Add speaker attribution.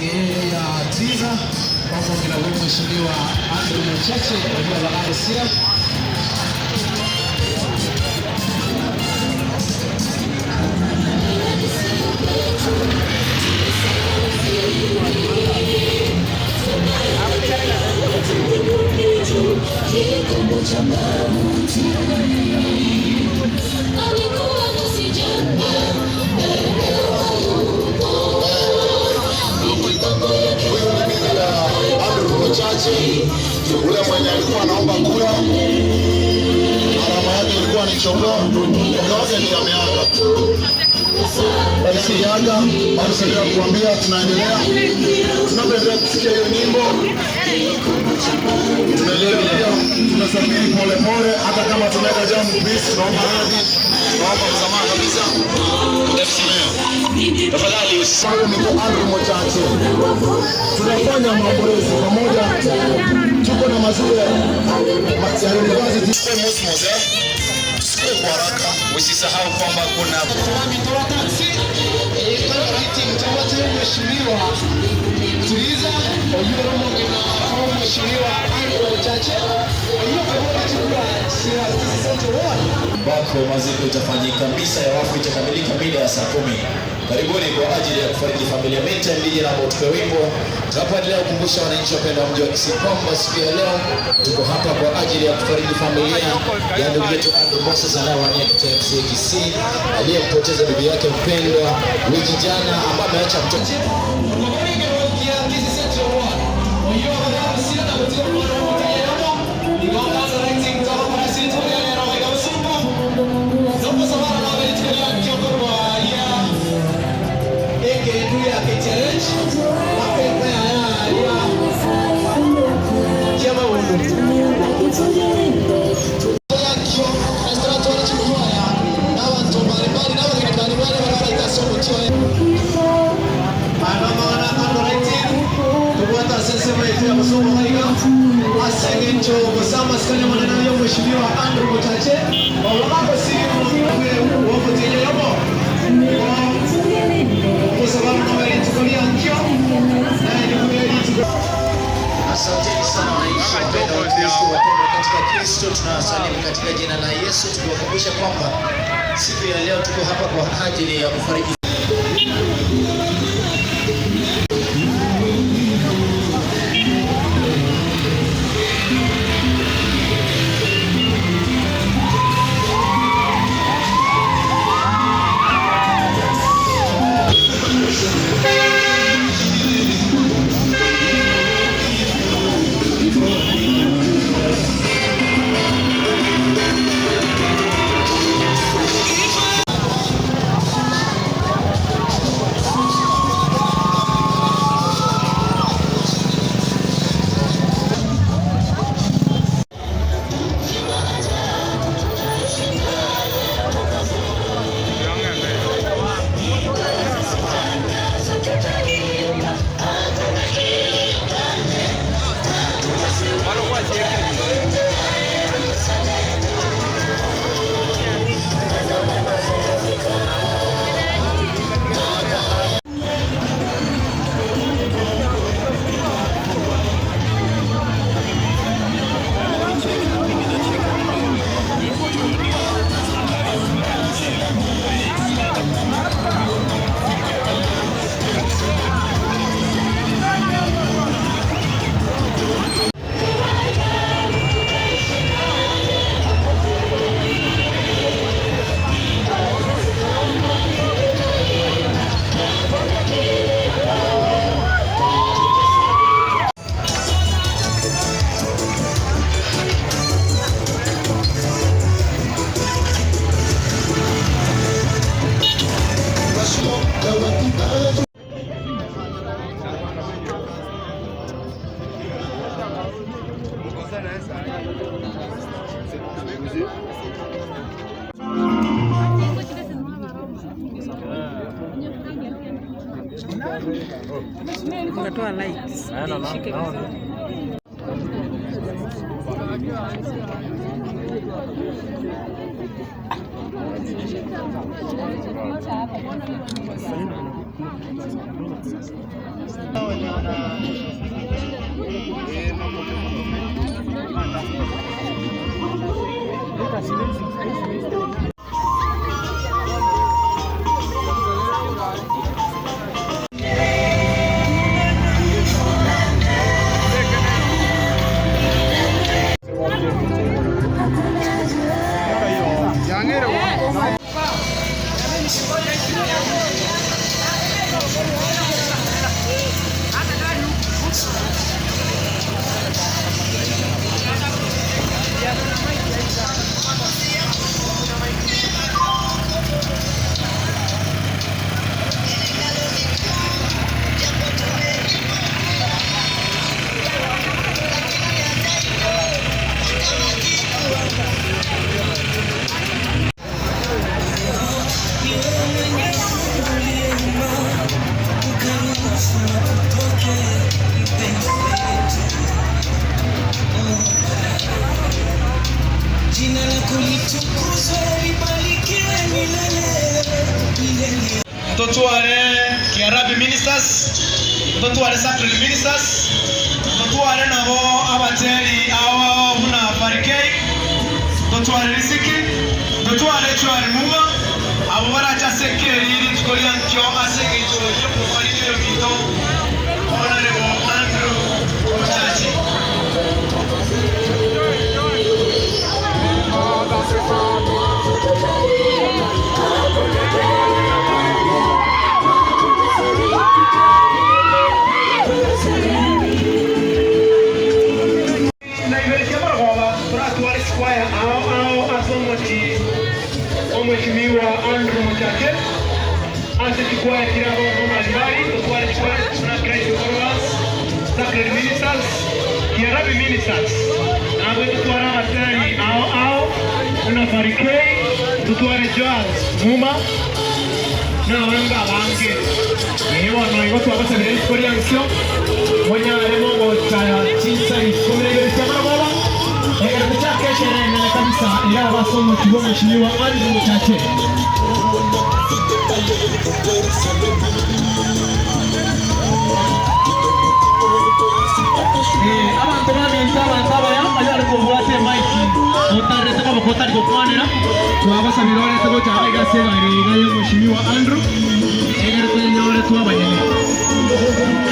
Speaker 1: Ya Triza pamoja na Mheshimiwa Andrew Mochache wa Busia.
Speaker 2: Ule mwenye alikuwa anaomba kura, alama yake ilikuwa ni chogoo, mke wake ndiye ameaga. Basi basi kuambia tunaendelea, tunapoendelea kusikia hiyo nyimbo, tunaendelea tunasafiri polepole, hata kama tumeweka jamu, please, tunaomba radhi, tunaomba msamaha kabisa.
Speaker 3: Tafadhali
Speaker 2: usisahau ni Andrew Mochache. Tunafanya maombolezo pamoja, tuko na mazuri ya university.
Speaker 3: Tusikue kwa haraka, usisahau kwamba kuna
Speaker 1: Mheshimiwa Tuliza Mheshimiwa Andrew Mochache
Speaker 3: ambako maziko itafanyika. Misa ya wafu itakamilika mida ya saa 10. Karibuni kwa ajili ya kufariji familia. Meantime, DJ naomba utupe wimbo tunapoendelea kukumbusha wananchi wapendwa wa mji wa Kisii kwamba siku ya leo tuko hapa kwa ajili ya kufariji familia ya ndugu yetu Andrew Moses anayewania kiti cha MCA Kisii, aliyempoteza bibi yake mpendwa wiki jana, ambaye ameacha mtoto.
Speaker 1: Mheshimiwa Andrew Mochache
Speaker 3: Asanteni sana wananchi wapendwa wa Kristo, wapendwa katika Kristo, tunawasalimu katika jina la Yesu, tukiwakumbusha kwamba siku ya leo tuko hapa kwa ajili ya kufariji.
Speaker 4: Unatoa lights. Ishike vizuri.
Speaker 5: Totware Kiarabi Ministers, totware Sacred Ministers, totware nabo abateri awo buna Farikei, totware Riziki, totware Chwari Muma, abo baracha sekeri rituko rya nkio ase eng'encho yokobarikero binto Honorable Andrew Mochache. Mheshimiwa Andrew Mochache ase chikwaya kirabo mbalimbali tutwale chikwaya na Christ Followers, Sacred Ministers, Kiarabi Ministers, nabwe tutwara abatari ao ao una Farikei, tutware Joas Muma n'abanga abange niyo igo twabasabire rituko rya nkio monyare mongochaya chinsa ikumi na ibere cia marogoba egere kuchakesha enene kabisa ira abasomo kigo Mheshimiwa Andrew Mochache. Abantu baminta abantu abaya ayari kubwate maiki otarete kwa kotari gokwanera twabasabira orete gochaba igase gari igayo Mheshimiwa Andrew egere twenyore twabanyene.